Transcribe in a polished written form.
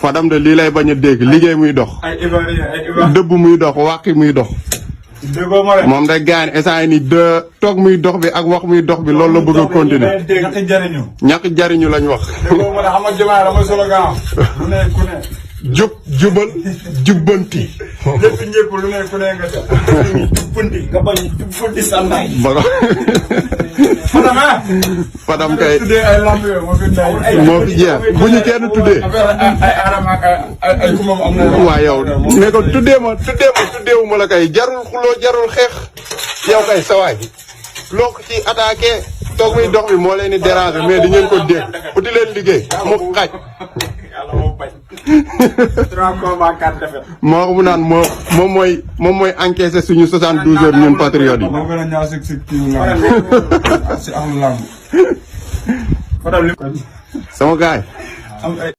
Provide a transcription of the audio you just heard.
Fadam de lii lay bañ a dégg liggéey muy dox. dëbb muy dox wàqi muy dox. moom da gaan instant ni de toog muy dox bi ak wax muy dox bi loolu la bëgg a continuer. ñàkk jariñu lañ wax. jub jubal jubbanti. lépp ñëpp lu ne ku ne nga def. jubbanti nga bañ jubbanti sa ndey. Fadam kay. tuddee ay lamp yooyu moo fi jeex bu ñu kenn tuddee. ay kumam am na. waa yow ne ko tuddeewu ma la kay jarul xuloo jarul xeex. yow kay sawaay loo ko ci attaqué toog muy dox bi moo leen di déranger mais di ngeen ko dégg uti leen liggéey mu xaaj. moo ko mu naan moom mooy encaissé suñu 72 heures ñun patriotes yi. moo gën a ñaaw si am lamb. sama gaay